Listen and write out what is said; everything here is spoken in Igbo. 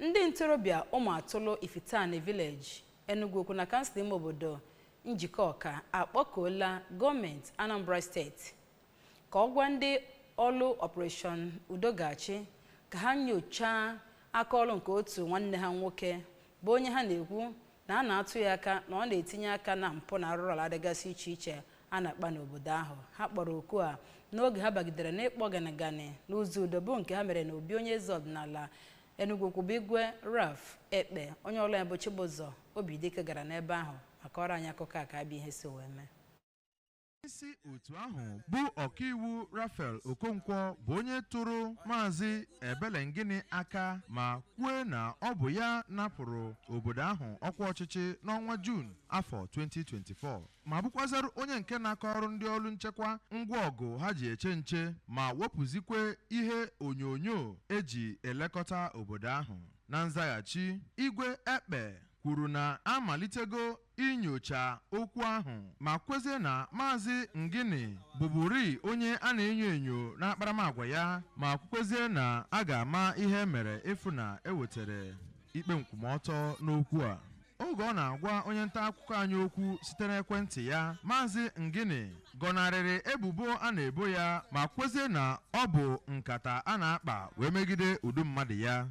Ndị ntorobịa Ụmụ Atụlụ Ifitani Village, Enugu Ukwu, na kansụl ime obodo Njikọka akpọkuola gọọmenti Anambra Steeti ka ọ gwa ndị ọlụ Operation Udo Ga-achị ka ha nyochaa aka ọrụ nke otu nwanne ha nwoke, bụ onye ha na-ekwu na a na-atụ ya aka na ọ na-etinye aka na mpụ na arụrụala dịgasị iche iche a na-akpa n'obodo ahụ. Ha kpọrọ oku a n'oge ha bagidere n'ịkpọ ganịganị n'ụzọ udo, bụ nke ha mere n'obi onye eze ọdịnala Enugu Ukwu, bụ Igwe Ralph Ekpe. Onye ọrụ ya bụ Chibụzọ Obidike gara n'ebe ahụ maka ọrụ anyị akụkọ a ka abịa ihe si wee mee. Isi otu ahụ bụ ọkaiwu Raphael Okonkwo bụ onye tụrụ Maazị Ebelengini aka ma kwue na ọ bụ ya napụrụ obodo ahụ ọkwa ọchịchị n'ọnwa Juun afọ 2024, ma bụkwazara onye nke na-akọ ọrụ ndị ọrụ nchekwa ngwa ọgụ ha ji eche nche, ma wepụzikwe ihe onyonyo eji elekọta obodo ahụ. Na nzaghachi, Igwe Ekpe kwuru na amalitego inyocha okwu ahụ, ma kwezie na Maazị Ngini bụburi onye a na-enyo enyo n'akparamagwa ya, ma kwukwezie na a ga-ama ihe mere ịfụ na ewetara ikpe nkwụmọtọ n'okwu a. Oge ọ na-agwa onye nta akụkọ anyị okwu site n'ekwentị ya, Maazị Ngini gọnarịrị ebubo a na-ebo ya, ma kwezie na ọ bụ nkata a na-akpa wee megide udu mmadụ ya.